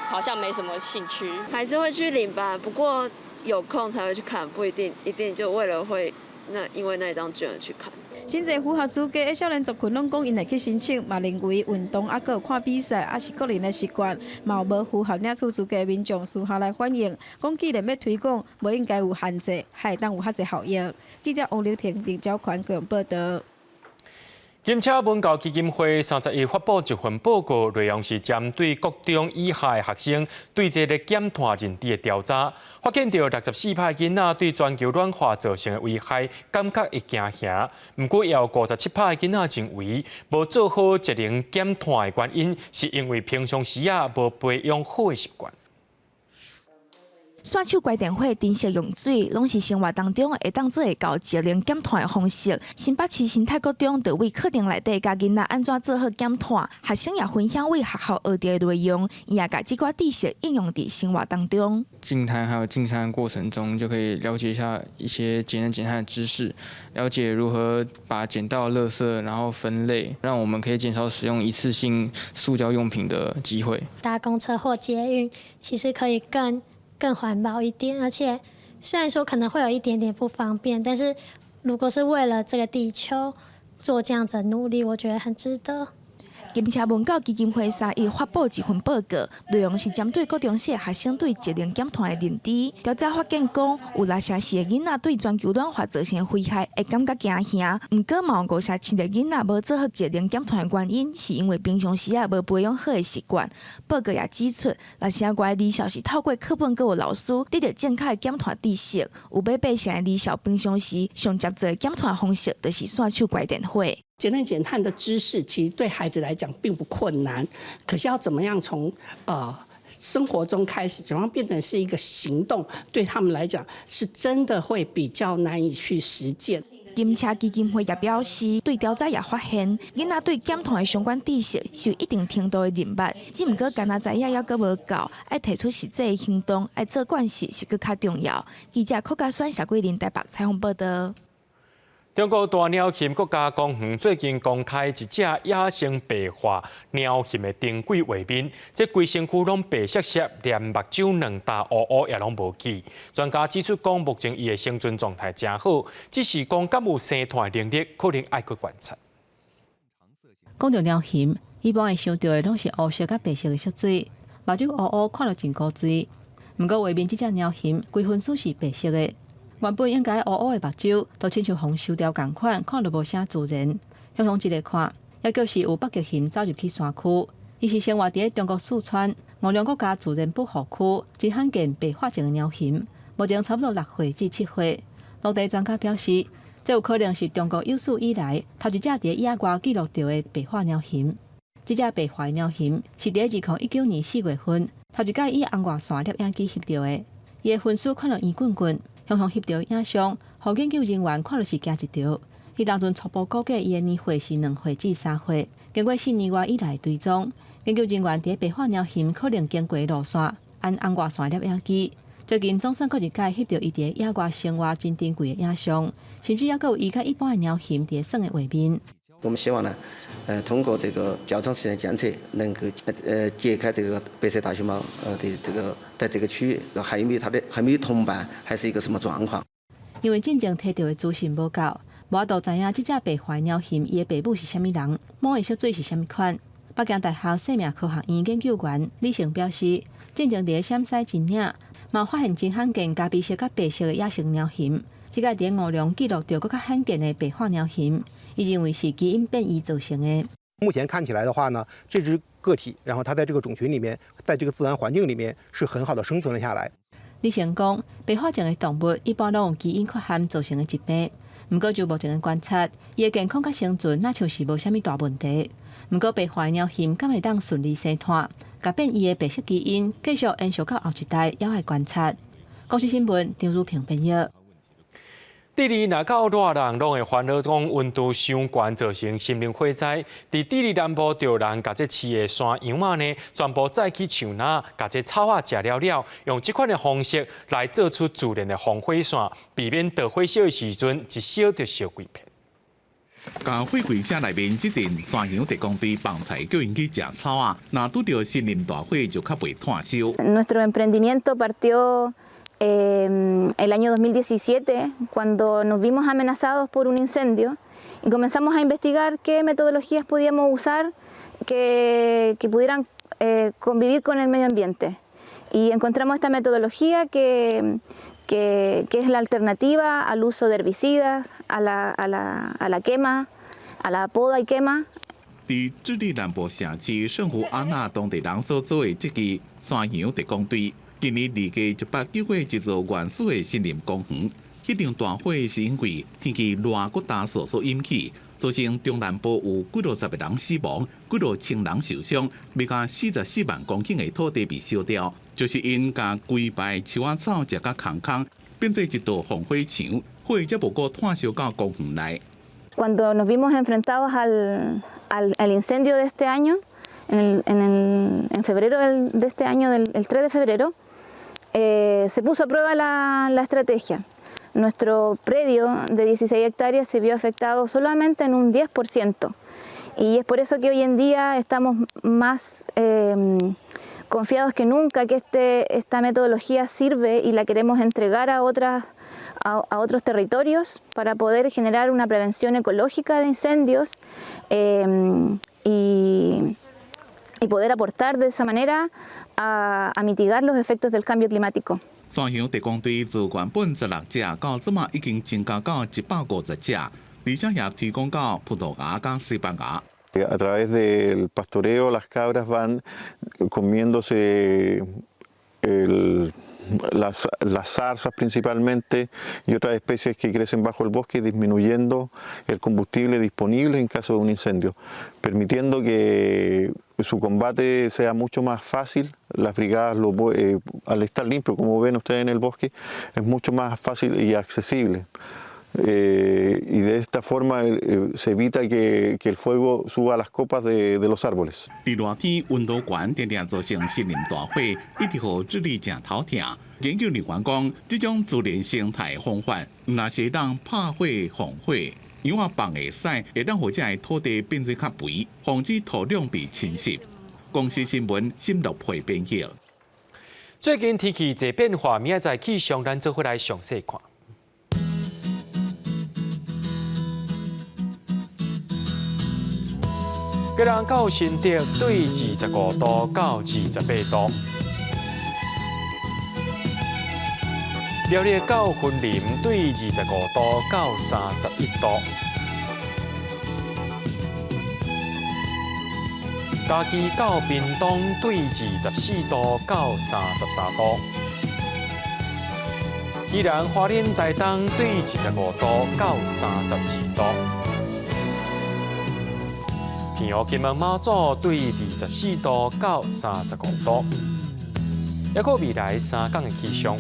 好像沒什麼興趣。還是會去領吧，不過有空才會去看，不一定一定就為了會那因為那張券而去看。真濟符合資格的少年族群攏講𪜶會去申請，嘛認為運動猶閣有看比賽，猶是個人的習慣。嘛有無符合領取資格的民眾私下來反映，講既然欲推廣，無應該有限制，還會當有較濟效益。記者王劉婷、林昭權高雄報導。金車文教基金會31發布一份報告，內容是針對國中以下的學生對這個減碳認知的調查，發現著64%囡仔對全球暖化造成的危害感覺會驚嚇，毋過也有57%的囡仔認為無做好節能減碳的原因，是因為平常時啊無培養好的習慣。洗手、關電火、珍惜用水，攏是生活當中會當做會到節能減碳的方式。新北市新泰國中就為課程內底教囡仔按怎做好減碳，學生也分享為學校學著的內容，伊也共這寡知識應用佇生活當中。淨灘還有淨灘的過程中，就可以了解一下一些節能減碳的知識，了解如何把撿到的垃圾然後分類，讓我們可以減少使用一次性塑膠用品的機會。搭公車或捷運，其實可以更環保一點，而且雖然說可能會有一點點不方便，但是如果是為了這個地球做這樣子的努力，我覺得很值得。金車文教基金會31發布一份報告，內容是針對國中小學生對節能減碳的認知。調查發現講，有64%的囡仔對全球暖化造成的危害會感覺驚嚇，毋過嘛有57%的囡仔無做好節能減碳的原因，是因為平常時啊無培養好的習慣。報告也指出，6成外的兒少是透過課本閣有老師得著正確的減碳知識。有欲8成的兒少平常時上捷做的減碳方式，就是洗手關電火。節能減碳的知識其實對孩子來講並不困難，可是要怎麼樣從生活中開始，怎樣變成是一個行動，對他們來講是真的會比較難以去實踐。金車基金會也表示，對調查也發現，囡仔對減碳的相關知識是有一定程度的認捌，只毋過干焦知影猶閣無夠，愛提出實際的行動，愛做慣勢是閣較重要。記者柯家選、謝桂林台北採訪報道。中國大鳥熊國家公園最近公開一隻野生白化鳥熊的珍貴畫面，這規身軀攏白雪雪，連目睭兩大烏烏也攏無去。專家指出，講目前伊的生存狀態誠好，只是講敢有生湠能力，可能愛閣觀察。講著鳥熊，一般會想著的攏是烏色佮白色的色水，目睭烏烏看著真古錐。毋過畫面這隻鳥熊規身軀是白色的。原本應該烏烏的目睭，都親像予人修掉仝款，看著無啥自然。雄雄一个看，猶閣是有北極熊走入去山區。伊是生活佇咧中國四川五龍國家自然保護區，真罕見白化症的鳥熊，目前差不多6歲至7歲。當地專家表示，這有可能是中國有史以來頭一隻佇野外記錄著的白化鳥熊。這隻白化鳥熊是佇2019年4月份頭一擺以紅外線攝影機翕著的，伊的身軀看著圓滾滾。雄雄翕著影像，予研究人員看著是驚一跳。伊當陣初步估計，伊的年歲是2歲至3歲。經過4年外以來追蹤，研究人員佇白化鳥熊可能經過路線，按紅外線攝影機，最近總算閣一擺翕著伊佇野外生活真珍貴的影像，甚至猶閣有伊佮一般的鳥熊佇咧耍的畫面。我們希望呢，通過這個較長時間監測，能夠揭開這個白色大熊貓的這個在這個區域還有沒有它的還沒有同伴，還是一個什麼狀況？因為進前提著的資訊無夠，無法度知影這隻白化鳥熊伊的爸母是啥物人，毛的色水是啥物款。北京大學生命科學院研究員李成表示，進前佇咧陝西秦嶺，嘛發現真罕見咖啡色佮白色的野生鳥熊。這個佇五龍記錄著閣較罕見的白化鳥熊，伊認為是基因變異造成的。目前看起來的話呢，這隻個體，然後它在這個種群裡面，在這個自然環境裡面是很好的生存了下來。李成講，白化症的動物一般攏有基因缺陷造成的疾病，毋過就目前的觀察，伊的健康佮生存若像是無啥物大問題。毋過白化鳥熊敢會當順利生湠，共變異的白色基因繼續延續到後一代，猶愛觀察。公視新聞張如平編譯。智利若到熱人，攏會煩惱講溫度傷懸，造成森林火災。佇智利南部，就有人共這飼的山羊仔呢，全部載去樹林，共這草仔食了了，用這款的方式來做出自然的防火線，避免著火燒的時陣一燒就燒規片。共火櫃車內面這陣山羊特工隊放菜叫𪜶去食草仔，若拄著森林大火就較袂湠燒。 Nuestro emprendimiento partió el año 2017, cuando nos vimos amenazados por un incendio y comenzamos a investigar qué metodologías podíamos usar que pudieran convivir con el medio ambiente. Y encontramos esta metodología que es la alternativa al uso de herbicidas, a la quema, a la poda y quema. 佇智利南部城市聖胡安娜當地人所做的這支山羊特工隊，今年2月18九月一座原始的森林公園，彼場大火是因為天氣熱閣乾燥所引起，造成中南部有幾落十個人死亡，幾落千人受傷，欲加44萬公頃的土地被燒掉，就是𪜶共規排樹仔草食甲空空，變做一道防火牆，火才無閣湠燒到公園內。 Cuando nos vimos enfrentados al incendio de este año, en febrero de este año, el 3 de febrero, se puso a prueba la estrategia. Nuestro predio de 16 hectáreas se vio afectado solamente en un 10%. Y es por eso que hoy en día estamos más confiados que nunca que esta metodología sirve y la queremos entregar a otros territorios para poder generar una prevención ecológica de incendios y poder aportar de esa manera a mitigar los efectos del cambio climático. 山羊特工隊自原本16隻，到這馬已經增加到150隻，而且也推廣到葡萄牙佮西班牙。 A través del pastoreo, las cabras van comiéndose el, Las zarzas principalmente y otras especies que crecen bajo el bosque, disminuyendo el combustible disponible en caso de un incendio, permitiendo que su combate sea mucho más fácil. Las brigadas, al estar limpio, como ven ustedes en el bosque, es mucho más fácil y accesible. Y de esta forma se evita que el fuego suba a las copas de los árboles. 佇熱天溫度懸，定定造成森林大火，一直予智利誠頭疼。研究人員講，這種自然生態方法，毋但是會當拍火防火，羊仔放的屎會當予這个土地變做較肥，防止土壤被侵蝕。公視新聞沈樂培編譯。最近天氣濟變化，明仔載氣象咱做伙來詳細看。基隆到新竹對25度到28度，苗栗到雲林對25度到31度，嘉義到屏東對24度到33度，宜蘭花蓮台東對25度到32度。澎湖金門馬祖對24度到35度，抑閣未來3工的氣象。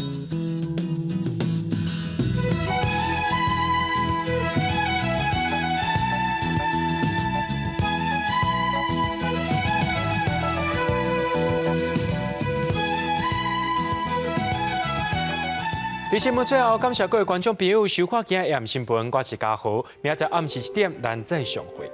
佇新聞最後，感謝各位觀眾朋友收看今日的新聞，我是嘉豪，明仔載暗時7點，咱再相會。